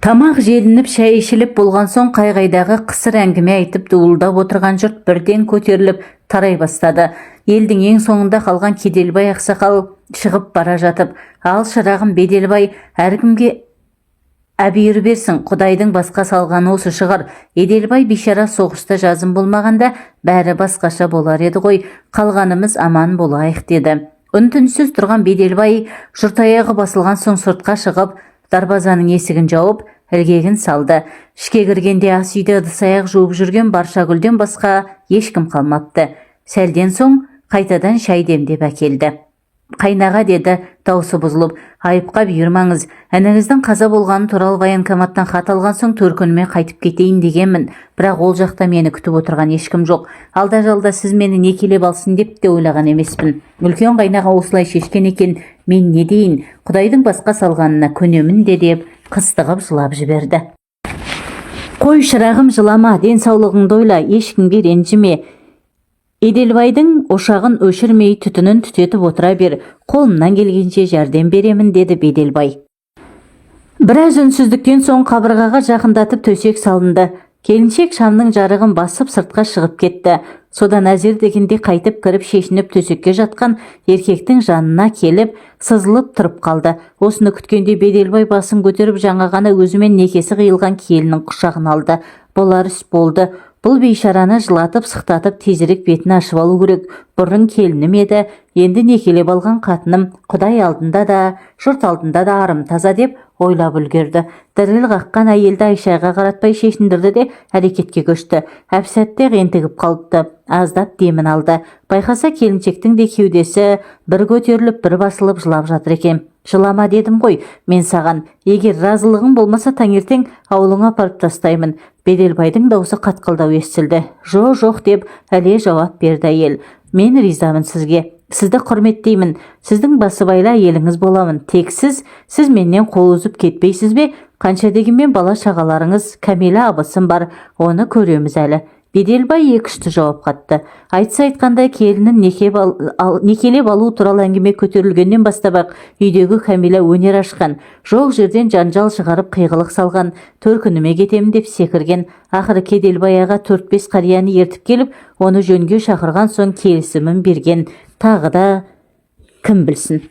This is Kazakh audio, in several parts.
Тамақ желініп, шай ішіліп болған соң, қай-қайдағы қысыр әңгіме айтып дуылдап отырған жұрт бірден көтеріліп тарай бастады. Елдің ең соңында қалған Кеделбай ақсақал шығып бара жатып: «Ал, шырағым Беделбай, әркімге әбүйір берсін, құдайдың басқа салғаны осы шығар. Еделбай бейшара соғыста жазым болмағанда, бәрі басқаша болар еді ғой. Қалғанымыз аман болайық», – деді. Үн-түнсіз тұрған Беделбай жұрт аяғы басылған соң сыртқа шығып, дарбазаның есігін жауып, ілгегін салды. Ішке кіргенде ас үйде ыдыс-аяқ жуып жүрген Баршагүлден басқа ешкім қалмапты. Сәлден соң қайтадан шай демдеп әкелді. «Қайнаға, – деді даусы бұзылып, – айыпқа бұйырмаңыз. Ініңіздің қаза болғаны туралы военкоматтан хат алған соң, төркініме қайтып кетейін дегенмін. Бірақ ол жақта мені күтіп отырған ешкім жоқ. Алда-жалда сіз мені некелеп алсын деп те ойлаған емеспін. Үлкен қайнаға осылай шешкен екен, мен не дейін? Құдайдың басқа салғанына көнемін де», – деп қыстығып жылап жіберді. «Қой, шырағым, жылама, денсаулығыңды ойла, ешкімге ренжіме. Еделбайдың ошағын өшірмей, түтінін түтетіп отыра бер. Қолымнан келгенше жәрдем беремін», – деді Беделбай. Біраз үнсіздіктен соң қабырғаға жақындатып төсек салынды. Келіншек шамның жарығын басып, сыртқа шығып кетті. Содан әзер дегенде қайтып кіріп, шешініп төсекке жатқан еркектің жанына келіп, сызылып тұрып қалды. Осыны күткенде Беделбай басын көтеріп, жаңа ғана өзімен некесі қиылған келінін құшағына алды. Болар іс болды. Бұл бейшараны жылатып, сықтатып, тезірек бетін ашып алу керек. Бұрын келінім еді, енді некелеп алған қатыным. Құдай алдында да, жұрт алдында да арым таза деп ойлап үлгерді. Діріл қаққан әйелді айшайға қаратпай шешіндірді де, әрекетке көшті. Әп-сәтте ентігіп қалыпты. Аздап демін алды. Байқаса, келіншектің де кеудесі бір көтеріліп, бір басылып, жылап жатыр екен. «Жылама дедім ғой мен саған. Егер разылығың болмаса, таңертең ауылыңа апарып тастаймын». Беделбайдың даусы қатқылдау естілді. «Жо, жоқ», – деп іле жауап берді әйел. «Мен ризамын сізге. Сізді құрметтеймін. Сіздің басыбайлы әйеліңіз боламын. Тек сіз менен қол үзіп кетпейсіз бе? Қанша дегенмен бала шағаларыңыз, Кәмилә абысым бар, оны көреміз әлі». Беделбай екі ұшты жауап қатты. Айтса айтқандай, келінін некелеп алу туралы әңгіме көтерілгеннен бастап-ақ үйдегі Кәмилә өнер ашқан. Жоқ жерден жанжал шығарып, қиғылық салған, төркініме кетемін деп секірген. Ақыры Кеделбай аға төрт-бес қарияны ертіп келіп, оны жөнге шақырған соң келісімін берген. Тағы да кім білсін.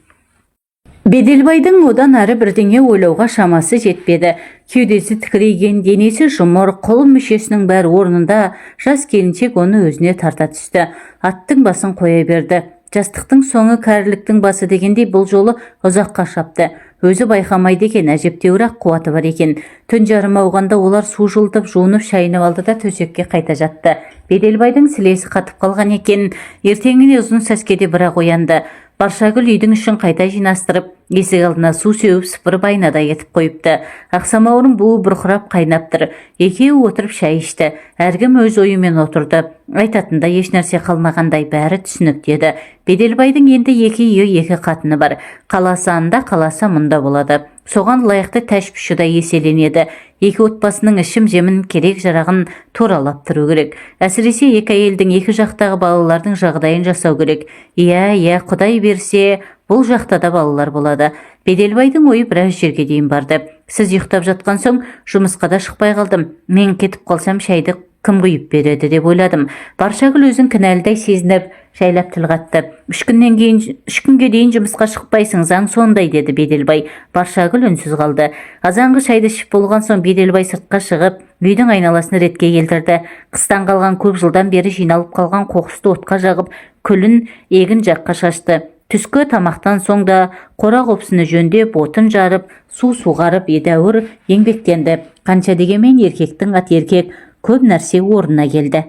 Беделбайдың одан әрі бірдеңе ойлауға шамасы жетпеді. Кеудесі тікірейген, денесі жұмыр, қол мүшесінің бәрі орнында жас келіншек оны өзіне тарта түсті. Аттың басын қоя берді. Жастықтың соңы кәріліктің басы дегендей, бұл жолы ұзаққа шапты. Өзі байқамайды екен, әжептәуір-ақ қуаты бар екен. Түн жарым ауғанда олар су жылытып, жуынып, шайынып алды да, төсекке қайта жатты. Беделбайдың сілесі қатып қалған екен. Ертеңіне ұзын сәскеде бірақ оянды. Баршагүл үйдің ішін қайта жинастырып, есік алдына су сеуіп, сыпырып, айнадай етіп қойыпты. Ақ самаурын буы бұрқырап қайнап тұр. Екеуі отырып шай ішті. Әркім өз ойымен отырды. Айтатындай ешнәрсе қалмағандай, бәрі түсінікті еді. Беделбайдың енді екі үйі, екі қатыны бар. Қаласа анда, қаласа мұнда болады. Соған лайықты тәшпіші да еселенеді. Екі отбасының ішім жемін, керек жарағын туралап тұру керек. Әсіресе екі әйелдің, екі жақтағы балалардың жағдайын жасау керек. Иә, құдай берсе, бұл жақта да балалар болады. Беделбайдың ойы біраз жерге дейін барды. «Сіз ұйықтап жатқан соң, жұмысқа да шықпай қалдым. Мен кетіп қалсам, шайды кім құйып береді деп ойладым». Баршагүл өзін кінәлідай сезініп, жайлап тіл қатты. «3 күннен кейін, 3 күнге дейін жұмысқа шықпайсың, заң сондай», – деді Беделбай. Баршагүл үнсіз қалды. Азанғы шайды ішіп болған соң Беделбай сыртқа шығып, үйдің айналасын ретке келтірді. Қыстан қалған, көп жылдан бері жиналып қалған қоқысты отқа жағып, күлін егін жаққа шашты. Түскі тамақтан соң да қора қопсыны жөндеп, отын жарып, су суғарып, едәуір еңбектенді. Қанша дегенмен еркектің аты еркек, көп нәрсе орнына келді.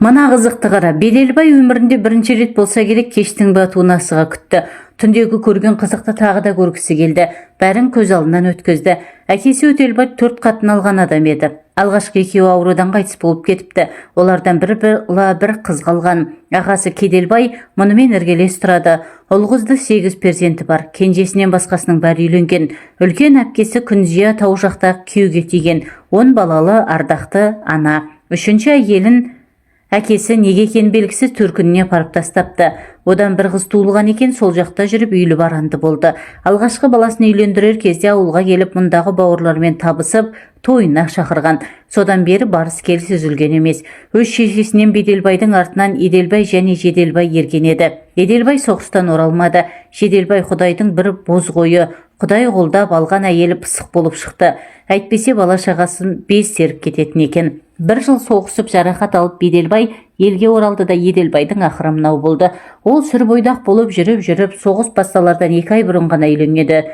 Мына қызықты қара. Беделбай өмірінде бірінші рет болса керек, кештің батуын асыға күтті. Түндегі көрген қызықты тағы да көргісі келді. Бәрін көз алдынан өткізді. Әкесі Өтелбай төрт қатын алған адам еді. Алғашқы екеуі аурудан қайтыс болып кетіпті. Олардан бір бала, бір қыз қалған. Ағасы Кеделбай мұнымен іргелес тұрады. Ұл қызды сегіз перзенті бар. Кенжесінен басқасының бәрі үйленген. Үлкен әпкесі Күнзия тау жақта күйеуге тиген, 10 балалы ардақты ана. Үшінші әйелін Әкесі неге екені белгісіз төркініне апарып тастапты. Одан бір қыз туылған екен, сол жақта жүріп үйлі баранды болды. Алғашқы баласын үйлендірер кезде ауылға келіп, мұндағы бауырларымен табысып, тойына шақырған. Содан бері барыс-келіс үзілген емес. Өз шешесінен Беделбайдың артынан Еделбай және Жеделбай ерген еді. Еделбай соғыстан оралмады. Жеделбай құдайдың бір боз қойы, құдай қолдап алған әйелі пысық болып шықты. Әйтпесе бала шағасын без серіп кететін екен. Бір жыл соғысып жарақат алып Беделбай елге оралды да, Еделбайдың ақыры мынау болды. Ол сүрбойдақ болып жүріп-жүріп соғыс басталардан 2 ай бұрын ғана үйленеді.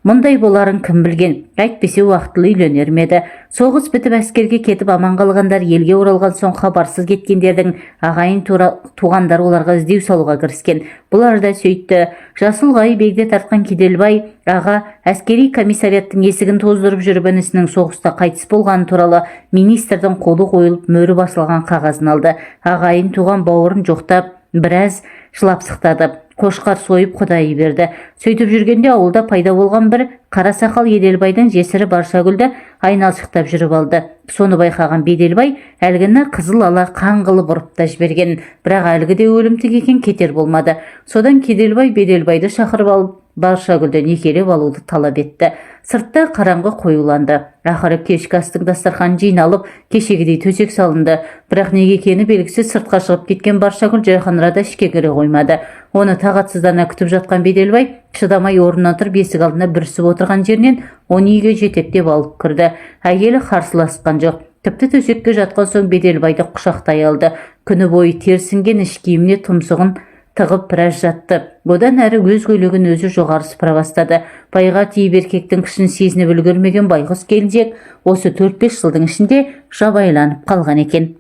Мұндай боларын кім білген? Әйтпесе уақытылы үйленер ме еді? Соғыс бітіп, әскерге кетіп аман қалғандар елге оралған соң хабарсыз кеткендердің ағайын туғандары оларға іздеу салуға кіріскен. Бұлар да сөйтті. Жасы ұлғайып егде тартқан Кеделбай аға әскери комиссариаттың есігін тоздырып жүріп інісінің соғыста қайтыс болғаны туралы министрдің қолы қойылып, мөрі басылған қағазын алды. Ағайын туған бауырын жоқтап, біраз жылап сықтады. Қошқар сойып құдайы берді. Сөйтіп жүргенде ауылда пайда болған бір қара сақал Еделбайдың жесірі Баршагүлді айналшықтап жүріп алды. Соны байқаған Беделбай әлгіні қызыл ала қан қылып ұрып та жіберген. Бірақ әлгі де өлімтік екен, кетер болмады. Содан Кеделбай Беделбайды шақырып алып, Баршагүлді некелеп алуды талап етті. Сыртта қараңғы қоюланды. Ақыры кешкі астың дастарханы жиналып, кешегідей төсек салынды. Бірақ неге екені белгісіз сыртқа шығып кеткен Баршагүл жайқанырада ішке кіре қоймады. Оны тағатсыздана күтіп жатқан Беделбай шыдамай орнынан тұрып, есік алдына бүрісіп отырған жерінен оны үйге жетектеп алып кірді. Әйелі қарсыласқан жоқ. Тіпті төсекке жатқан соң Беделбайды құшақтай алды. Күні бойы тер сіңген іш киіміне тұмсығын тығып біраз жатты. Одан әрі өз көйлегін өзі жоғары сыпыра бастады. Байға тиіп еркектің күшін сезініп үлгермеген байғұс келіншек осы 4-5 жылдың ішінде жабайыланып қалған екен.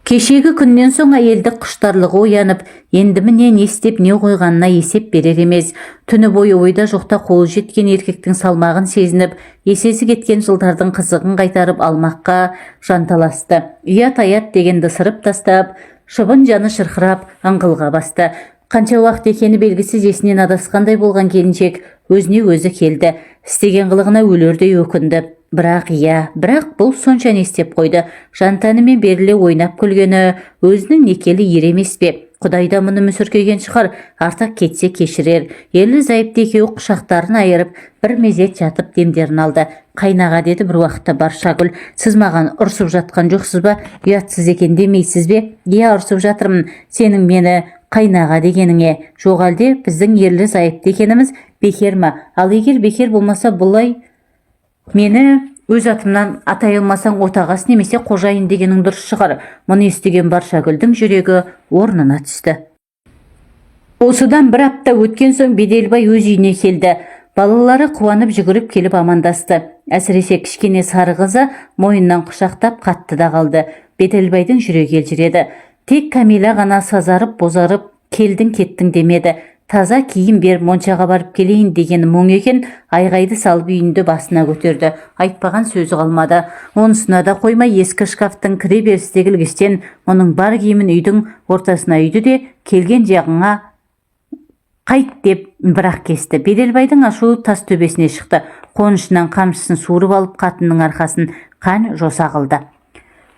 Кешегі күннен соң әйелдік құштарлығы оянып, енді міне не істеп не қойғанына есеп берер емес. Түні бойы ойда жоқта қолы жеткен еркектің салмағын сезініп, есесі кеткен жылдардың қызығын қайтарып алмаққа жанталасты. Ұят аят дегенді сырып тастап, шыбын жаны шырқырап ыңғылға басты. Қанша уақыт екені белгісіз есінен адасқандай болған келіншек өзіне өзі келді. Істеген қылығына өлердей өкінді. Бірақ иә, бірақ бұл сонша не істеп қойды? Жан тәнімен беріле ойнап күлгені өзінің некелі ері емес пе? Құдай да мұны мүсіркеген шығар, артық кетсе кешірер. Ерлі зайыпты екеуі құшақтарын айырып, бір мезет жатып демдерін алды. Қайнаға, деді бір уақытта Баршагүл, сіз маған ұрсып жатқан жоқсыз ба? Ұятсыз екен демейсіз бе? Иә, ұрсып жатырмын. Сенің мені қайнаға дегеніңе. Жоқ әлде біздің ерлі зайыпты екеніміз бекер ма? Ал егер бекер болмаса, бұлай мені өз атымнан атай алмасаң, отағасы немесе қожайын дегенің дұрыс шығар. Мұны естіген Баршагүлдің жүрегі орнына түсті. Осыдан бір апта өткен соң Беделбай өз үйіне келді. Балалары қуанып жүгіріп келіп амандасты. Әсіресе кішкене сары қызы мойнынан құшақтап қатты да қалды. Беделбайдың жүрегі елжіреді. Тек Кәмила ғана сазарып бозарып келдің кеттің демеді. Таза киім бер, моншаға барып келейін деген мұң екен, айғайды салып үйінді басына көтерді. Айтпаған сөзі қалмады. Онысына да қоймай ескі шкафтың кіре берістегі ілгіштен мұның бар киімін үйдің ортасына үйді де, келген жағыңа қайт деп бірақ кесті. Беделбайдың ашуы тас төбесіне шықты. Қонышынан қамшысын суырып алып, қатынның арқасын қан жоса қылды.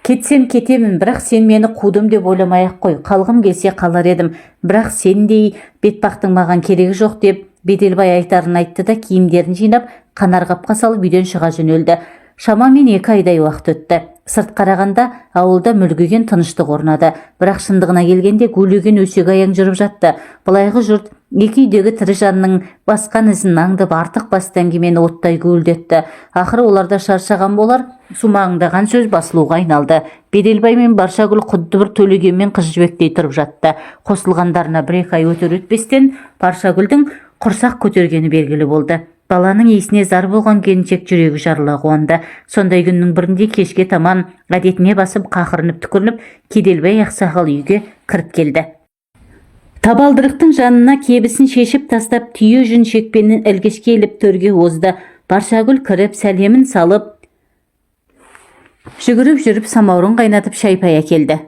Кетсем кетемін, бірақ сен мені қудым деп ойламай ақ қой. Қалғым келсе қалар едім, бірақ сендей бетбақтың маған керегі жоқ деп Беделбай айтарын айтты да, киімдерін жинап қанар қапқа салып үйден шыға жөнелді. Шамамен 2 айдай уақыт өтті. Сырт қарағанда ауылда мүлгіген тыныштық орнады. Бірақ шындығына келгенде гулеген өсек аяң жүріп жатты. Былайғы жұрт екі үйдегі тірі жанның басқан ізін аңдып, артық басты әңгімені оттай гуілдетті. Ақыры олар да шаршаған болар, сумаңдаған сөз басылуға айналды. Беделбай мен Баршагүл құдды бір Төлеген мен Қыз Жібектей тұрып жатты. Қосылғандарына 1-2 ай өтер өтпестен Баршагүлдің құрсақ көтергені белгілі болды. Баланың иісіне зар болған келіншек жүрегі жарыла қуанды. Сондай күннің бірінде кешке таман әдетіне басып қақырынып түкірініп Кеделбай ақсақал үйге кіріп келді. Табалдырықтың жанына кебісін шешіп тастап, түйе жүн шекпенін ілгішке іліп төрге озды. Баршагүл кіріп сәлемін салып, жүгіріп жүріп самаурын қайнатып шай пай әкелді.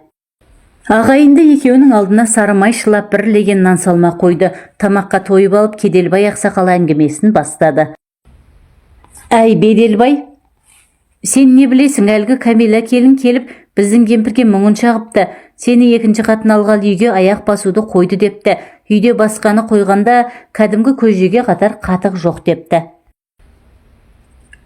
Ағайынды екеуінің алдына сары май шылап, бір леген нан салма қойды. Тамаққа тойып алып Кеделбай ақсақал әңгімесін бастады. Әй, Беделбай, сен не білесің, әлгі Кәмила келін келіп Біздің кемпірге мұңын шағыпты. Сені екінші қатын алғалы үйге аяқ басуды қойды депті. Үйде басқаны қойғанда кәдімгі көжеге қатар қатық жоқ депті.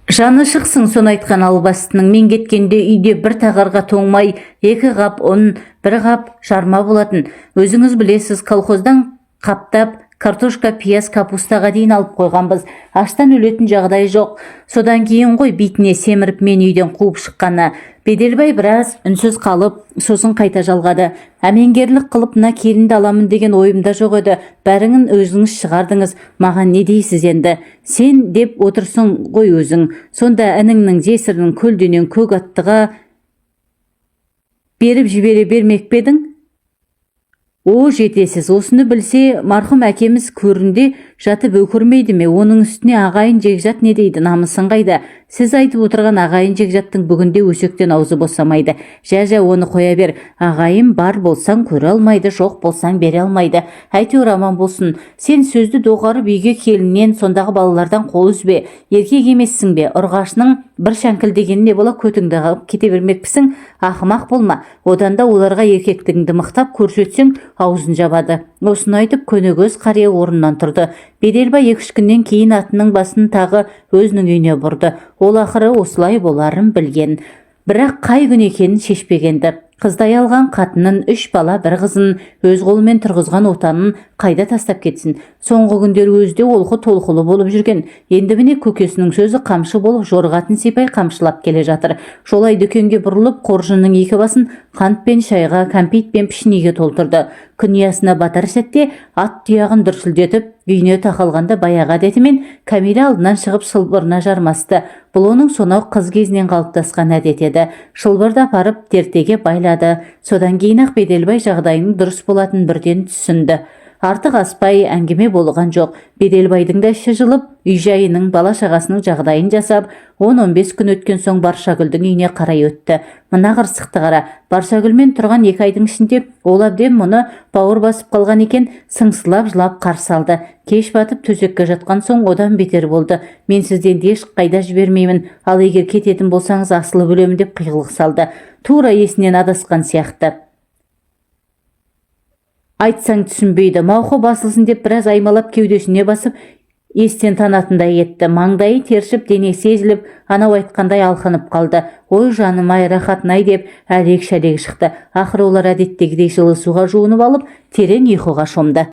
Жаны шықсын соны айтқан албастының. Мен кеткенде үйде бір тағарға тоңмай, 2 қап ұн, 1 қап жарма болатын. Өзіңіз білесіз, колхоздан қаптап картошка, пияз, капустаға дейін алып қойғанбыз. Аштан өлетін жағдай жоқ. Содан кейін ғой битіне семіріп мен үйден қуып шыққаны. Беделбай біраз үнсіз қалып, сосын қайта жалғады. Әмеңгерлік қылып мына келінді аламын деген ойымда жоқ еді. Бәріңін өзіңіз шығардыңыз. Маған не дейсіз енді? Сен деп отырсың ғой өзің. Сонда ініңнің жесірінің көлденең көк аттыға беріп жібере бермек пе едің? О, жетесіз, осыны білсе, марқұм әкеміз көрінде жатып өкірмейді ме? Оның үстіне ағайын жекжат не дейді, намысың қайда? Сіз айтып отырған ағайын жекжаттың бүгінде өсектен аузы босамайды. Жә-жә, оны қоя бер. Ағайын бар болсаң көре алмайды, жоқ болсаң бере алмайды. Әйтеуір аман болсын. Сен сөзді доғарып үйге келіннен, сондағы балалардан қол үзбе. Еркек емессің бе? Ұрғашының бір шәңкілдегеніне бола көтіңді қағып кете бермекпісің? Ақымақ болма. Одан да оларға еркектігіңді мықтап көрсетсең, аузын жабады. Осыны айтып көнегөз қария орнынан тұрды. Беделбай 2-3 күннен кейін атының басын тағы өзінің үйіне бұрды. Ол ақыры осылай боларын білген. Бірақ қай күн екенін шешпегенді. Қыздай алған қатынын, 3 бала, бір қызын, өз қолымен тұрғызған отанын қайда тастап кетсін? Соңғы күндері өзі де олқы толқылы болып жүрген. Енді міне көкесінің сөзі қамшы болып жорғатын сипай қамшылап келе жатыр. Жолай дүкенге бұрылып, қоржынның екі басын қант пен шайға, кәмпит пен пішінеге толтырды. Күн ұясына батар сәтте ат тұяғын дүрсілдетіп үйіне тақалғанда баяғы әдетімен Кәмилә алдынан шығып шылбырына жармасты. Бұл оның сонау қыз кезінен қалыптасқан әдеті еді. Шылбырды апарып тертеге байлады. Содан кейін-ақ Беделбай жағдайының дұрыс болатынын бірден түсінді. Артық аспай әңгіме болған жоқ. Беделбайдың да іші жылып, үй жайының, бала шағасының жағдайын жасап, 10-15 күн өткен соң Баршагүлдің үйіне қарай өтті. Мына қырсықты қара. Баршагүлмен тұрған 2 айдың ішінде ол әбден мұны бауыр басып қалған екен, сыңсылап жылап қарсы алды. Кеш батып төсекке жатқан соң одан бетер болды. Мен сізден еш қайда жібермеймін, ал егер кететін болсаңыз асылып өлемін деп қиғылық салды. Тура есінен адасқан сияқты. Айтсаң түсінбейді. Мауқы басылсын деп біраз аймалап кеудесіне басып, естен танатындай етті. Маңдайы тершіп, денесі езіліп, анау айтқандай алқынып қалды. Ой, жаным-ай, рахатын-ай деп әлек-шәлегі шықты. Ақыры олар әдеттегідей жылы суға жуынып алып, терең ұйқыға шомды.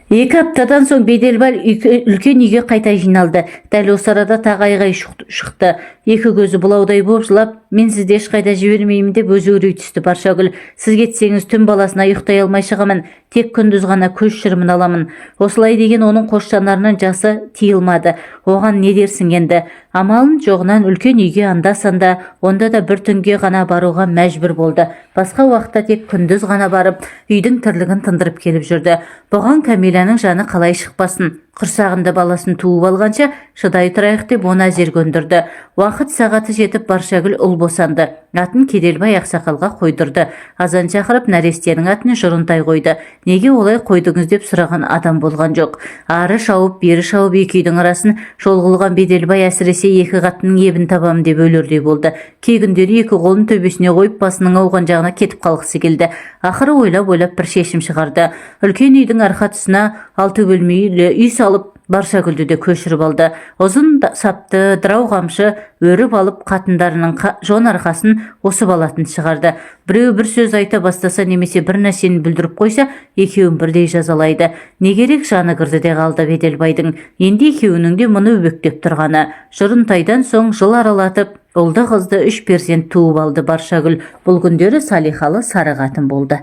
2 аптадан соң Беделбай үлкен үйге қайта жиналды. Дәл осы арада тағы айғай шықты. Екі көзі бұлаудай болып жылап, мен сізді ешқайда жібермеймін деп өзі үрей түсті Баршагүл. Сіз кетсеңіз түн баласына ұйықтай алмай шығамын, тек күндіз ғана көз шырымын аламын. Осылай деген оның қос жанарынан жасы тиылмады. Оған не дерсің енді? Амалын жоғынан үлкен үйге анда-санда, онда да бір түнге ғана баруға мәжбүр болды. Басқа уақытта тек күндіз ғана барып, үйдің тірлігін тындырып келіп жүрді. Бұған Кәмиләнің жаны қалай шықпасын? Құрсағында баласын туып алғанша шыдай тұрайық деп оны әзер көндірді. Уақыт сағаты жетіп Баршагүл ұл босанды. Атын Кеделбай ақсақалға қойдырды. Азан шақырып нәрестенің атын Жұрынтай қойды. Неге олай қойдыңыз деп сұраған адам болған жоқ. Ары шауып, бері шауып екі үйдің арасын жол қылған Беделбай әсіресе екі қатынның ебін табам деп өлердей болды. Кей күндері екі қолын төбесіне қойып басының ауған жағына кетіп қалғысы келді. Ақыры ойлап-ойлап бір шешім шығарды. Үлкен үйдің арқа тұсына 6 бөлмелі үй салып, Баршагүлді де көшіріп алды. Ұзын сапты дырау қамшы өріп алып, қатындарының жон арқасын осып алатын шығарды. Біреу бір сөз айта бастаса немесе бір нәрсені бүлдіріп қойса, екеуін бірдей жазалайды. Не керек, жаны кірді де қалды Беделбайдың. Енді екеуінің де мұны өбектеп тұрғаны. Жұрынтайдан соң жыл аралатып, ұлды қызды 3 перзент туып алды Баршагүл. Бұл күндері салиқалы сары қатын болды.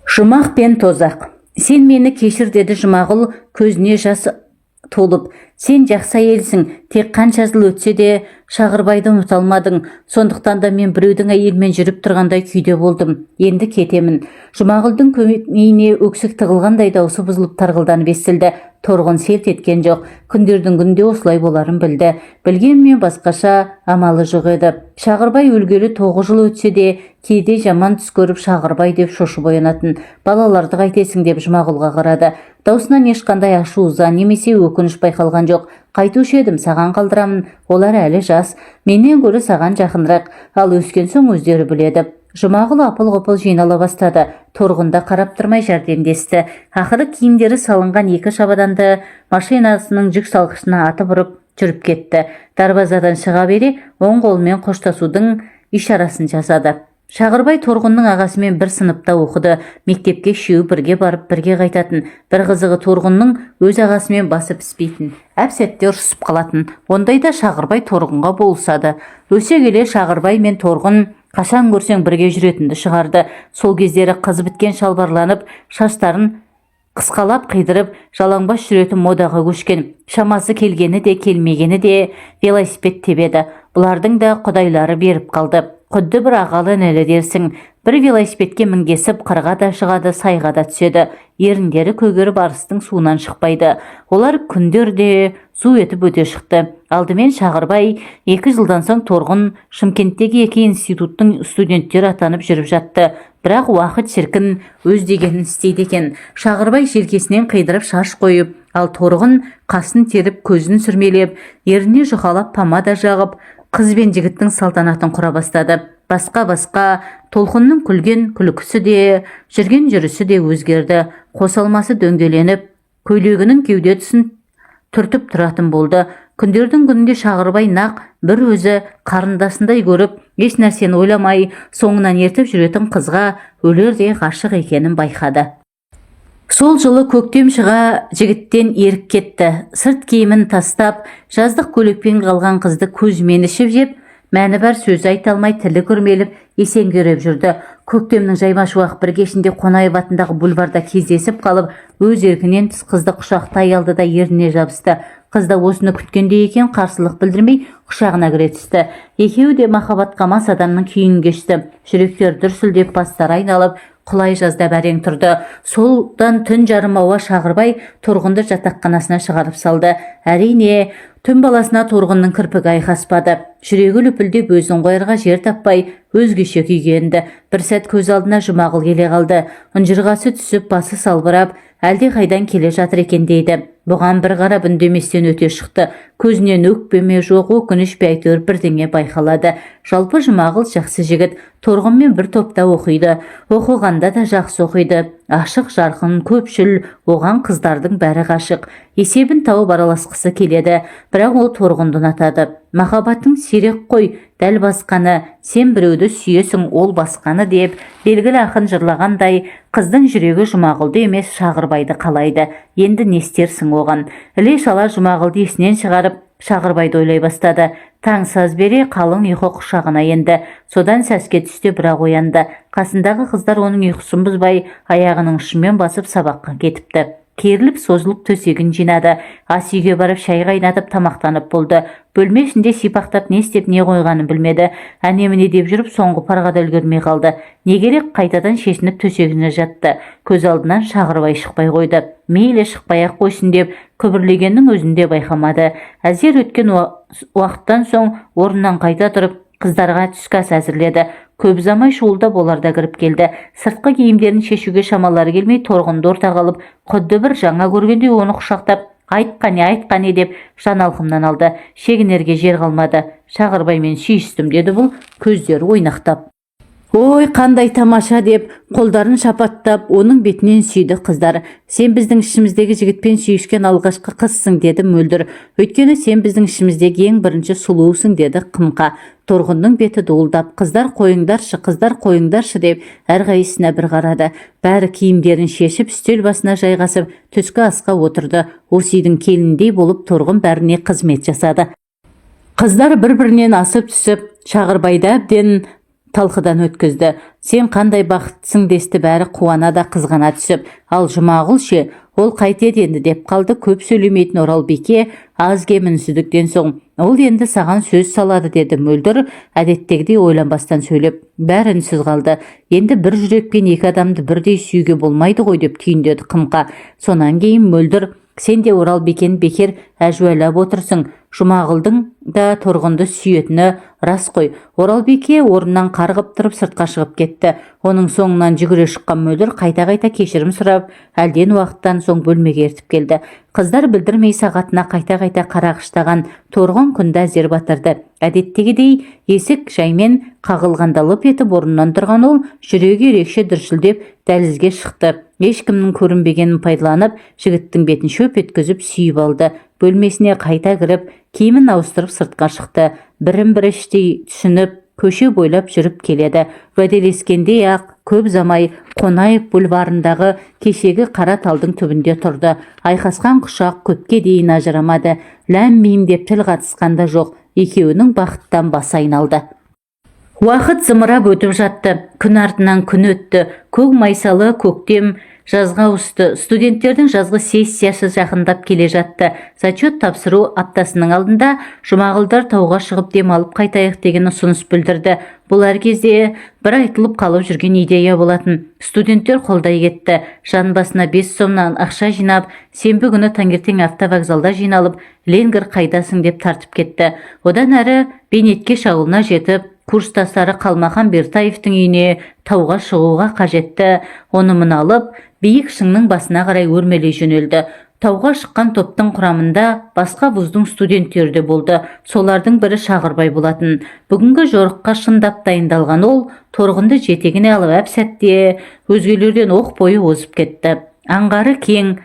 Жұмақ пен тозақ. Сен мені кешір, деді Жұмағұл көзіне жас толып. Сен жақсы әйелсің, тек қанша жыл өтсе де Шағырбайды ұмыта алмадың. Сондықтан да мен біреудің әйелімен жүріп тұрғандай күйде болдым. Енді кетемін. Жұмағұлдың көмейіне өксік тығылғандай даусы бұзылып тарғылданып естілді. Торғын селт еткен жоқ. Күндердің күнінде осылай боларын білді. Білгенмен басқаша амалы жоқ еді. Шағырбай өлгелі 9 жыл өтсе де, кейде жаман түс көріп, Шағырбай деп шошып оянатын. «Балаларды қайтесің?» – деп Жұмағұлға қарады. Даусынан ешқандай ашу ыза немесе өкініш байқалған жоқ. «Қайтушы едім, саған қалдырамын. Олар әлі жас, менен гөрі саған жақынырақ. Ал өскен соң өздері біледі». Жұмағұл апыл-ғұпыл жинала бастады. Торғын да қарап тұрмай жәрдемдесті. Ақыры киімдері салынған екі шабаданды машинасының жүк салғышына атып ұрып жүріп кетті. Дарбазадан шыға бере оң қолымен қоштасудың ишарасын жасады. Шағырбай Торғынның ағасымен бір сыныпта оқыды. Мектепке үшеуі бірге барып, бірге қайтатын. Бір қызығы, Торғынның өз ағасымен басы піспейтін, әп сәтте ұрысып қалатын. Ондайда Шағырбай Торғынға болысады. Өсе келе Шағырбай мен Торғын қашан көрсең бірге жүретінді шығарды. Сол кездері қыз біткен шалбарланып, шаштарын қысқалап қидырып, жалаңбас жүретін модаға көшкен. Шамасы келгені де, келмегені де велосипед тебеді. Бұлардың да құдайлары беріп қалды. Құдды бір ағалы інілі дерсің. Бір велосипедке мінгесіп, қырға да шығады, сайға да түседі. Еріндері көгеріп, арыстың суынан шықпайды. Олар күндер де зу етіп өте шықты. Алдымен Шағырбай, 2 жылдан соң Торғын Шымкенттегі екі институттың студенттері атанып жүріп жатты. Бірақ уақыт, шіркін, өз дегенін істейді екен. Шағырбай желкесінен қидырып шаш қойып, ал Торғын қасын теріп, көзін сүрмелеп, ерніне жұқалап помада жағып, қыз бен жігіттің салтанатын құра бастады. Басқа, басқа, Толқынның күлген күлкісі де, жүрген жүрісі де өзгерді. Қос алмасы дөңгеленіп, көйлегінің кеуде тұсын түртіп тұратын болды. Күндердің күнінде Шағырбай нақ бір өзі қарындасындай көріп, еш нәрсені ойламай соңынан ертіп жүретін қызға өлердей ғашық екенін байқады. Сол жылы көктем шыға жігіттен ерік кетті. Сырт киімін тастап, жаздық көйлекпен қалған қызды көзімен ішіп жеп, мәні бар сөз айта алмай, тілі күрмеліп, есеңгіреп жүрді. Көктемнің жайма шуақ бір кешінде Қонаев атындағы бульварда кездесіп қалып, өз еркінен тыс қызды құшақтай алды да, ерніне жабысты. Қыз да осыны күткендей екен, қарсылық білдірмей құшағына кіре түсті. Екеуі де махаббатқа мас адамның күйін кешті. Жүректері дүрсілдеп, бастары айналып, құлай жаздап әрең тұрды. Солдан түн жарым ауа Шағырбай Торғынды жатақханасына шығарып салды. Әрине, түн баласына Торғынның кірпігі айқаспады. Жүрегі лүпілдеп, өзін қоярға жер таппай, өзгеше күйге енді. Бір сәт көз алдына Жұмағұл келе қалды. Ұнжырғасы түсіп, басы салбырап, әлде қайдан келе жатыр екен дейді. Бұған бір қарап, үндеместен өте шықты. Көзінен өкпе ме, жоқ, өкініш пе, әйтеуір бірдеңе байқалады. Жалпы, Жұмағұл жақсы жігіт. Торғынмен бір топта оқиды. Оқығанда да жақсы оқиды. Ашық жарқын, көпшіл, оған қыздардың бәрі ғашық. Есебін тауып араласқысы келеді. Бірақ ол Торғынды ұнатады. Махаббатың сирек қой дәл басқаны, сен біреуді сүйесің, ол басқаны деп белгілі ақын жырлағандай, қыздың жүрегі Жұмағұлды емес, Шағырбайды қалайды. Енді не істерсің оған? Іле шала Жұмағұлды есінен шығарып, Шағырбайды ойлай бастады. Таң саз бере қалың ұйқы құшағына енді. Содан сәске түсте бірақ оянды. Қасындағы қыздар оның ұйқысын бұзбай, аяғының ұшымен басып сабаққа кетіпті. Керіліп созылып төсегін жинады. Ас үйге барып, шай қайнатып, тамақтанып болды. Бөлме ішінде сипақтап, не істеп, не қойғанын білмеді. Әне-міне деп жүріп, соңғы парға да үлгермей қалды. Не керек, қайтадан шешініп төсегіне жатты. Көз алдынан Шағырбай шықпай қойды. Мейлі, шықпай ақ қойсын деп күбірлегеннің өзін де байқамады. Әзер өткен уақыттан соң орнынан қайта тұрып, қыздарға түскі ас әзірледі. Көп ұзамай шуылдап олар да кіріп келді. Сыртқы киімдерін шешуге шамалары келмей, Торғынды ортаға алып, құдды бір жаңа көргендей оны құшақтап, «Айт қане, айт қане» деп жан алқымнан алды. Шегінерге жер қалмады. «Шағырбаймен сүйістім», – деді бұл көздері ойнақтап. «Ой, қандай тамаша!» – деп қолдарын шапаттап, оның бетінен сүйді қыздар. «Сен біздің ішіміздегі жігітпен сүйіскен алғашқы қызсың», – деді Мөлдір. «Өйткені сен біздің ішіміздегі ең бірінші сұлусың», – деді Қымқа. Торғынның беті дуылдап, «Қыздар, қойыңдаршы, қыздар, қойыңдаршы», – деп әрқайсысына бір қарады. Бәрі киімдерін шешіп, үстел басына жайғасып, түскі асқа отырды. Осы үйдің келініндей болып Торғын бәріне қызмет жасады. Қыздар бір-бірінен асып түсіп, Шағырбайды әбден талқыдан өткізді. «Сен қандай бақыттысың!» – десті бәрі қуана да қызғана түсіп. «Ал Жұмағұл ше, ол қайтеді енді?» – деп қалды көп сөйлемейтін Оралбике аз кем үнсіздіктен соң. «Ол енді саған сөз салады», – деді Мөлдір әдеттегідей ойланбастан сөйлеп. Бәрі үнсіз қалды. «Енді бір жүрекпен екі адамды бірдей сүюге болмайды ғой», – деп түйіндеді Қымқа. Сонан кейін Мөлдір Сен де Оралбикені бекер әжуалап отырсың. Жұмағұлдың да Торғынды сүйетіні рас қой. Оралбике орнынан қарғып тұрып сыртқа шығып кетті. Оның соңынан жүгіре шыққан Мөлдір қайта-қайта кешірім сұрап, әлден уақыттан соң бөлмеге ертіп келді. Қыздар білдірмей сағатына қайта-қайта қарағыштаған Торғын күнді әзер батырды. Әдеттегідей есік жаймен қағылғанда лып етіп орнынан тұрған ол жүрегі ерекше дүрсілдеп дәлізге шықты. Ешкімнің көрінбегенін пайдаланып, жігіттің бетін шөп еткізіп сүйіп алды. Бөлмесіне қайта кіріп, киімін ауыстырып сыртқа шықты. Бірін-бірі іштей түсініп, көше бойлап жүріп келеді. Уәделескендей-ақ көп ұзамай Қонаев бульварындағы кешегі қара талдың түбінде тұрды. Айқасқан құшақ көпке дейін ажырамады. Ләм-мим деп тіл қатысқан да жоқ. Екеуінің бақыттан басы айналды. Уақыт зымырап өтіп жатты. Күн артынан күн өтті. Көк майсалы көктем жазға ауысты. Студенттердің жазғы сессиясы жақындап келе жатты. Зачет тапсыру аптасының алдында Жұмағұлдар тауға шығып демалып қайтайық деген ұсыныс білдірді. Бұл әр кезде бір айтылып қалып жүрген идея болатын. Студенттер қолдай кетті. Жан басына 5 сомнан ақша жинап, сенбі күні таңертең автовокзалда жиналып, Ленгір қайдасың деп тартып кетті. Одан әрі Бейнеткеш ауылына жетіп, курстастары Қалмахан Бертаевтың үйіне тауға шығуға қажетті оны-мұны алып, биік шыңның басына қарай өрмелей жөнелді. Тауға шыққан топтың құрамында басқа вуздың студенттері де болды. Солардың бірі Шағырбай болатын. Бүгінгі жорыққа шындап дайындалған ол Торғынды жетегіне алып әп-сәтте өзгелерден оқ бойы озып кетті. Аңғары кең,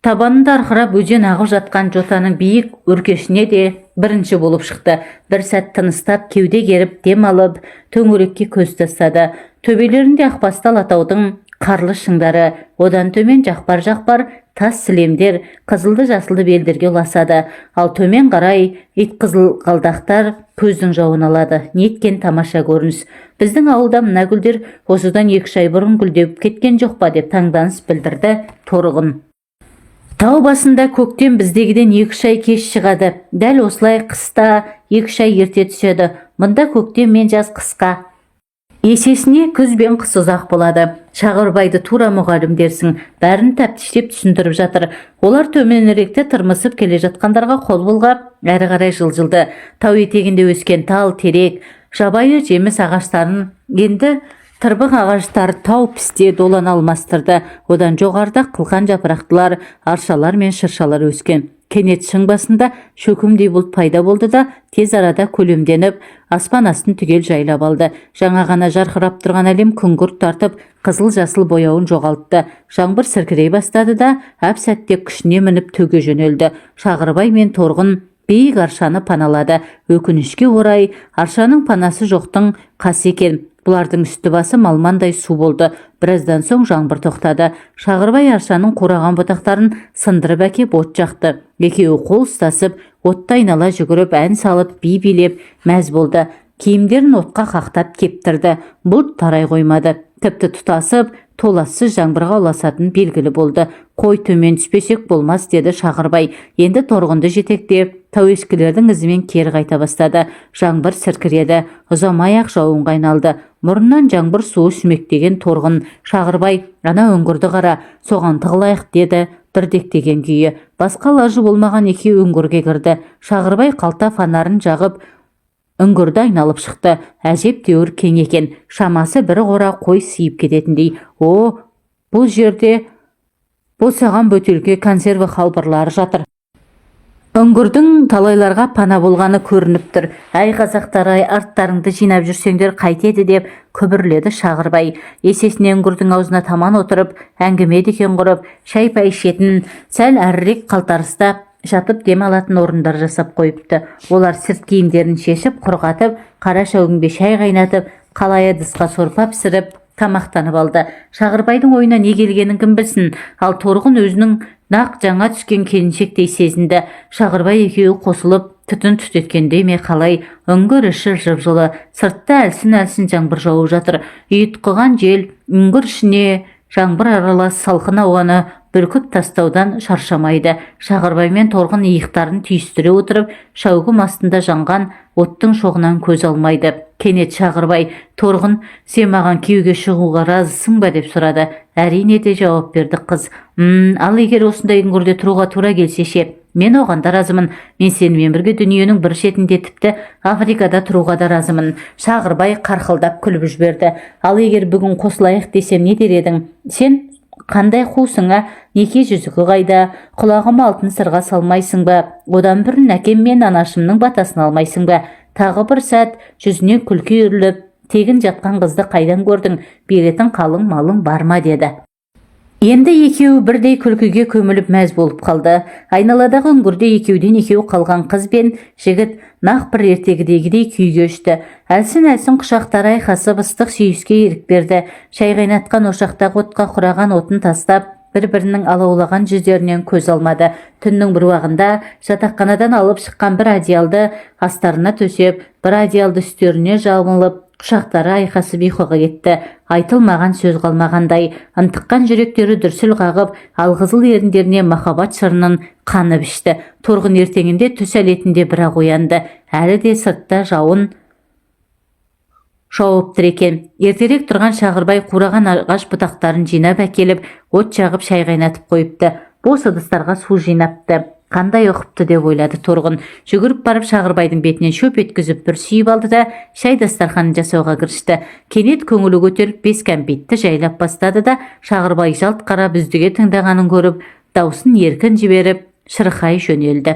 табанында арқырап өзен ағып жатқан жотаның биік өркешіне де бірінші болып шықты. Бір сәт тыныстап, кеуде керіп дем алып, төңірекке көз тастады. Төбелерінде ақбасты Алатаудың қарлы шыңдары, одан төмен жақпар-жақпар тас сілемдер қызылды-жасылды белдерге ұласады. Ал төмен қарай ит қызылқалдақтар көздің жауын алады. Неткен тамаша көрініс! Біздің ауылда мына гүлдер осыдан 2-үш ай бұрын гүлдеп кеткен жоқ па, деп таңданыс білдірді Торғын. Тау басында көктем біздегіден 2-үш ай кеш шығады. Дәл осылай қыста 2-үш ай ерте түседі. Мұнда көктем мен жаз қысқа. Есесіне күз бен қыс ұзақ болады. Шағырбайды тура мұғалім дерсің, бәрін тәптіштеп түсіндіріп жатыр. Олар төменіректе тырмысып келе жатқандарға қол бұлғап, әрі қарай жылжылды. Тау етегінде өскен тал, терек, жабайы жеміс ағаштарын енді тырбық ағаштар, тау пісте, долан алмастырды. Одан жоғарыда қылқан жапырақтылар, аршалар мен шыршалар өскен. Кенет шың басында шөкімдей бұлт пайда болды да, тез арада көлемденіп, аспан астын түгел жайлап алды. Жаңа ғана жарқырап тұрған әлем күңгірт тартып, қызыл жасыл бояуын жоғалтты. Жаңбыр сіркірей бастады да, әп сәтте күшіне мініп төге жөнелді. Шағырбай мен Торғын биік аршаны паналады. Өкінішке орай, аршаның панасы жоқтың қасы екен. Бұлардың үсті басы малмандай су болды. Біраздан соң жаңбыр тоқтады. Шағырбай аршаның қураған бұтақтарын сындырып әкеп от жақты. Екеуі қол ұстасып, отты айнала жүгіріп, ән салып, би билеп мәз болды. Киімдерін отқа қақтап кептірді. Бұлт тарай қоймады. Тіпті тұтасып, толассыз жаңбырға ұласатын белгілі болды. Қой, төмен түспесек болмас, деді Шағырбай. Енді Торғынды жетектеп, тауешкілердің ізімен кері қайта бастады. Жаңбыр сіркіреді. Ұзамай-ақ жауынға айналды. Мұрнынан жаңбыр суы сүмектеген Торғын: «Шағырбай, ана үңгірді қара, соған тығылайық», – деді дірдектеген күйі. Басқа лажы болмаған екеуі үңгірге кірді. Шағырбай қалта фонарын жағып, үңгірді айналып шықты. Әжептәуір кең екен. Шамасы бір қора қой сыйып кететіндей. О, бұл жерде босаған бөтелке, консерві қалбырлары жатыр. Үңгірдің талайларға пана болғаны көрініп тұр. Әй, қазақтар, ай, арттарыңды жинап жүрсеңдер қайтеді, деп күбірледі Шағырбай. Есесіне үңгірдің аузына таман отырып, әңгіме дүкен құрып, шай пай ішетін, сәл әрірек қалтарыста жатып дем алатын орындар жасап қойыпты. Олар сырт киімдерін шешіп, құрғатып, қара шәугімге шай қайнатып, қалайы ыдысқа сорпа пісіріп, тамақтанып алды. Шағырбайдың ойына не келгенін кім білсін, ал Торғын өзінің нақ жаңа түскен келіншектей сезінді. Шағырбай екеуі қосылып түтін түтеткендей ме, қалай, үңгір іші жып-жылы. Сыртта әлсін-әлсін жаңбыр жауып жатыр. Ұйтқыған жел үңгір ішіне жаңбыр аралас салқын ауаны Бүркіп тастаудан шаршамайды. Шағырбай мен Торғын иықтарын түйістіре отырып, шәугім астында жанған оттың шоғынан көз алмайды. Кенет Шағырбай: «Торғын, сен маған күйеуге шығуға разысың ба?» – деп сұрады. «Әрине», – де жауап берді қыз. Ал егер осындай үңгірде тұруға тура келсе ше?» «Мен оған да разымын. Мен сенімен бірге дүниенің бір шетінде, тіпті Африкада тұруға да разымын». Шағырбай қарқылдап күліп жіберді. «Ал егер бүгін қосылайық десем, не дер едің? Сен қандай қусың, а? Неке жүзігі қайда? Құлағыма алтын сырға салмайсың ба? Одан бұрын әкем мен анашымның батасын алмайсың ба?» Тағы бір сәт жүзіне күлкі үйіріліп: «Тегін жатқан қызды қайдан көрдің? Беретін қалың малың бар ма?» – деді. Енді екеуі бірдей күлкіге көміліп, мәз болып қалды. Айналадағы үңгірде екеуден екеу қалған қыз бен жігіт нақ бір ертегідегідей күй кешті. Әлсін-әлсін құшақтары айқасып, ыстық сүйіске ерік берді. Шай қайнатқан ошақтағы отқа құраған отын тастап, бір-бірінің алаулаған жүздерінен көз алмады. Түннің бір уағында жатақханадан алып шыққан бір одеялды астарына төсеп, бір одеялды үстеріне жамылып, құшақтары айқасып ұйқыға кетті. Айтылмаған сөз қалмағандай, ынтыққан жүректері дүрсіл қағып, алқызыл еріндеріне махаббат шырынын қанып ішті. Торғын ертеңінде түс әлетінде бірақ оянды. Әлі де сыртта жауын жауып тұр екен. Ертерек тұрған Шағырбай қураған ағаш бұтақтарын жинап әкеліп, от жағып, шай қайнатып қойыпты. Бос ыдыстарға су жинапты. «Қандай ұқыпты», – деп ойлады Торғын. Жүгіріп барып, Шағырбайдың бетінен шөп еткізіп бір сүйіп алды да, шай дастарханын жасауға кірісті. Кенет көңілі көтеріліп, бес кәмпитті жайлап бастады да, Шағырбай жалт қарап, үздіге тыңдағанын көріп, даусын еркін жіберіп, шырқай жөнелді.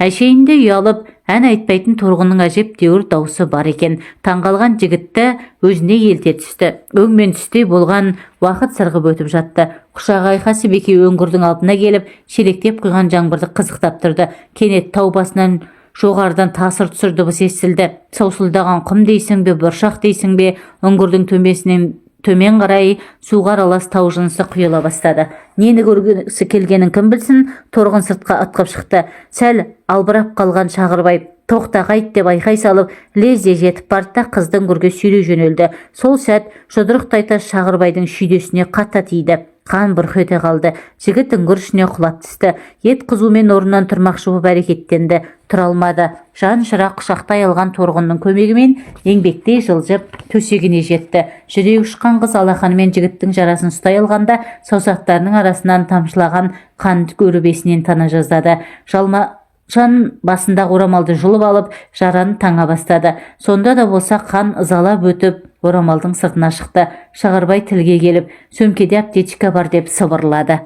Әшейінде ұялып ән айтпайтын Торғынның әжептәуір даусы бар екен. Таңғалған жігітті өзіне елте түсті. Өң мен түстей болған уақыт сырғып өтіп жатты. Құшағы айқасып, екеуі үңгірдің алдына келіп, шелектеп құйған жаңбырды қызықтап тұрды. Кенет тау басынан жоғарыдан тасыр тұсыр дыбыс естілді. Саусылдаған құм дейсің бе, бұршақ дейсің бе, үңгірдің төбесінен төмен қарай суға аралас тау жынысы құйыла бастады. Нені көргісі келгенін кім білсін, Торғын сыртқа ытқып шықты. Сәл албырап қалған Шағырбай: «Тоқта, қайт!» – деп айқай салып, лезде жетіп барды да, қызды үңгірге сүйрей жөнелді. Сол сәт жұдырықтай тас Шағырбайдың шүйдесіне қата тиді. Қан бұрқ ете қалды. Жігіт үңгір ішіне құлап түсті. Ет қызумен орнынан тұрмақшы болып әрекеттенді, тұра алмады. Жан шырақ құшақтай алған Торғынның көмегімен еңбектей жылжып төсегіне жетті. Жүрегі ұшқан қыз алақанымен жігіттің жарасын ұстай алғанда, саусақтарының арасынан тамшылаған қанды көріп, есінен тана жаздады. Жалма жан басындағы орамалды жұлып алып, жараны таңа бастады. Сонда да болса қан ызалап өтіп, орамалдың сыртына шықты. Шағырбай тілге келіп: «Сөмкеде аптечка бар», – деп сыбырлады.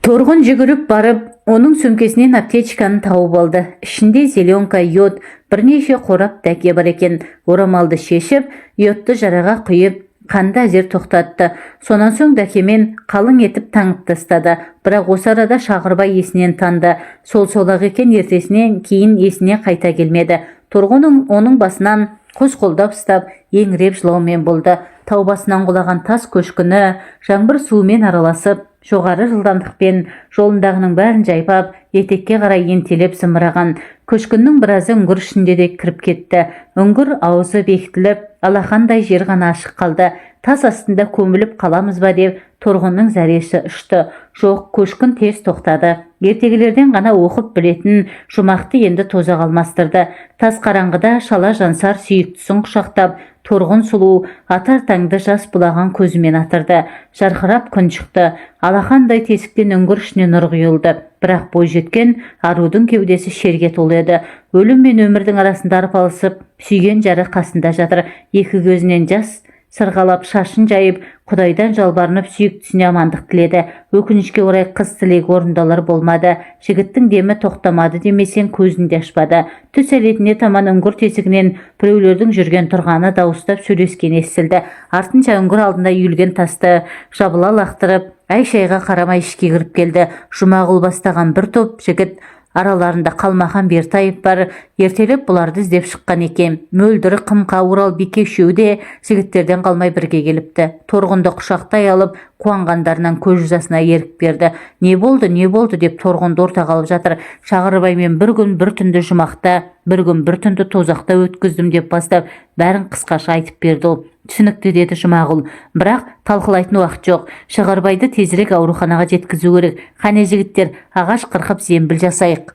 Торғын жүгіріп барып, оның сөмкесінен аптечканы тауып алды. Ішінде зеленка, йод, бірнеше қорап дәке бар екен. Орамалды шешіп, йодты жараға құйып, қанды әзер тоқтатты. Сонан соң дәкемен қалың етіп таңып тастады. Бірақ осы арада Шағырбай есінен танды. Сол сол-ақ екен, ертесінен кейін есіне қайта келмеді. Торғын оның басынан қос қолдап ұстап, еңіреп жылаумен болды. Тау басынан құлаған тас көшкіні жаңбыр суымен араласып, жоғары жылдамдықпен жолындағының бәрін жайпап, етекке қарай ентелеп зымыраған. Көшкіннің біразы үңгір ішінде де кіріп кетті. Үңгір аузы бекітіліп, алақандай жер ғана ашық қалды. Тас астында көміліп қаламыз ба деп Торғынның зәресі ұшты. Жоқ, көшкін тез тоқтады. Ертегілерден ғана оқып білетін жұмақты енді тозақ алмастырды. Тас қараңғыда шала жансар сүйіктісін құшақтап, Торғын сұлу атар таңды жас бұлаған көзімен атырды. Жарқырап күн шықты. Алақандай тесіктен үңгір ішіне нұр құйылды. Бірақ бойжеткен арудың кеудесі шерге толы еді. Өлім мен өмірдің арасында арпалысып, сүйген жары қасында жатыр. Екі көзінен жас сырғалап, шашын жайып, құдайдан жалбарынып, сүйіктісіне амандық тіледі. Өкінішке орай, қыз тілегі орындалар болмады. Жігіттің демі тоқтамады демесең, көзін де ашпады. Түс әлетіне таман үңгір тесігінен біреулердің жүрген тұрғаны, дауыстап сөйлескені естілді. Артынша үңгір алдында үйілген тасты жабыла лақтырып, әй шайға қарамай ішке кіріп келді. Жұмағұл бастаған бір топ жігіт, араларында Қалмахан Бертаев бар, ертелеп бұларды іздеп шыққан екен. Мөлдір, Қымқа, Орал бике үшеуі де жігіттерден қалмай бірге келіпті. Торғынды құшақтай алып, қуанғандарынан көз жасына ерік берді. «Не болды, не болды?» – деп Торғынды ортаға алып жатыр. «Шағырбаймен бір күн бір түнді жұмақта, бір күн бір түнді тозақта өткіздім», – деп бастап, бәрін қысқаша айтып берді ол. Түсінікті, деді Жұмағұл. Бірақ талқылайтын уақыт жоқ. Шағырбайды тезірек ауруханаға жеткізу керек. Қане, жігіттер, ағаш қырқып зембіл жасайық.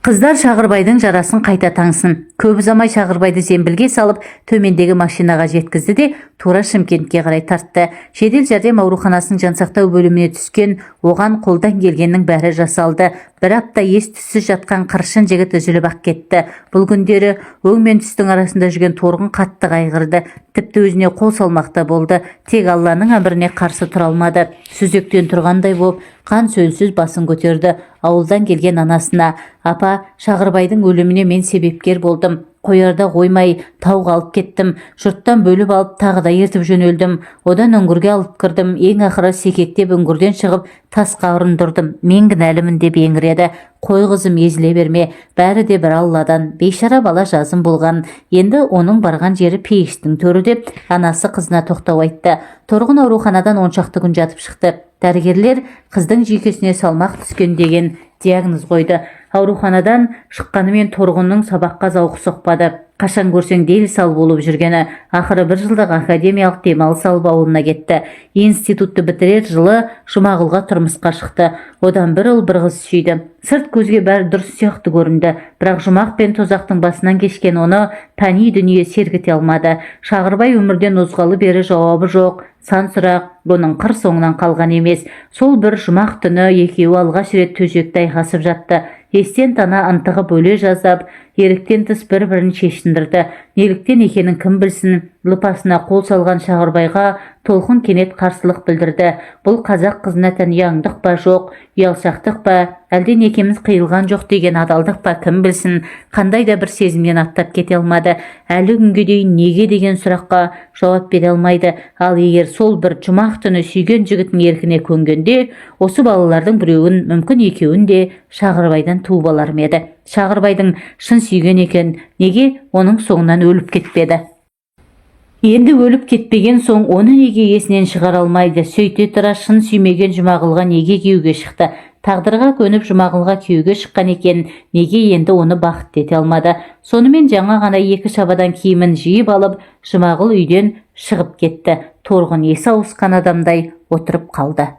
Қыздар Шағырбайдың жарасын қайта таңсын. Көп ұзамай Шағырбайды зембілге салып, төмендегі машинаға жеткізді де, тура Шымкентке қарай тартты. Жедел жәрдем ауруханасының жансақтау бөліміне түскен оған қолдан келгеннің бәрі жасалды. Бір апта ес түссіз жатқан қыршын жігіт үзіліп-ақ кетті. Бұл күндері өң мен түстің арасында жүрген Торғын қатты қайғырды. Тіпті өзіне қол салмақ та болды. Тек Алланың әміріне қарсы тұра алмады. Сүзектен тұрғандай болып, қан сөлсіз басын көтерді. Ауылдан келген анасына: «Апа, Шағырбайдың өліміне мен себепкер болдым. Қоярда қоймай тауға алып кеттім. Жұрттан бөліп алып тағы да ертіп жөнелдім. Одан үңгірге алып кірдім. Ең ақыры секектеп үңгірден шығып тасқа ұрындырдым. Мен кінәлімін», – деп еңіреді. «Қой, қызым, езіле берме. Бәрі де бір Алладан. Бейшара бала жазым болған. Енді оның барған жері пейіштің төрі», – деп анасы қызына тоқтау айтты. Торғын ауруханадан 10 шақты күн жатып шықты. Дәрігерлер қыздың жүйкесіне салмақ түскен деген диагноз қойды. Ауруханадан шыққанымен Торғынның сабаққа зауқы соқпады. Қашан көрсең дел сал болып жүргені. Ақыры бір жылдық академиялық демалыс алып ауылына кетті. Институтты бітірер жылы Жұмағұлға тұрмысқа шықты. Одан бір ұл, бір қыз сүйді. Сырт көзге бәрі дұрыс сияқты көрінді. Бірақ жұмақ пен тозақтың басынан кешкен оны пәни дүние сергіте алмады. Шағырбай өмірден озғалы бері жауабы жоқ сан сұрақ оның қыр соңынан қалған емес. Сол бір жұмақ түні екеуі алғаш рет төсекте айқасып жатты. Естен тана ынтығып өле жаздап, еріктен тыс бір-бірін шешіндірді. Неліктен екенін кім білсін, лыпасына қол салған Шағырбайға Толқын кенет қарсылық білдірді. Бұл қазақ қызына тән ұяңдық па, жоқ ұялшақтық па, әлде некеміз қиылған жоқ деген адалдық па, кім білсін, қандай да бір сезімнен аттап кете алмады. Әлі күнге дейін неге деген сұраққа жауап бере алмайды. Ал егер сол бір жұмақ түні сүйген жігітінің еркіне көнгенде, осы балалардың біреуін, мүмкін екеуін де Шағырбайдан туып алар ма еді? Шағырбайдың шын сүйген екен, неге оның соңынан өліп кетпеді? Енді өліп кетпеген соң оны неге есінен шығара алмайды? Сөйте тұра шын сүймеген Жұмағұлға неге күйеуге шықты? Тағдырға көніп Жұмағұлға күйеуге шыққан екен, неге енді оны бақытты ете алмады? Сонымен жаңа ғана екі шабадан киімін жиып алып, Жұмағұл үйден шығып кетті. Торғын есі ауысқан адамдай отырып қалды.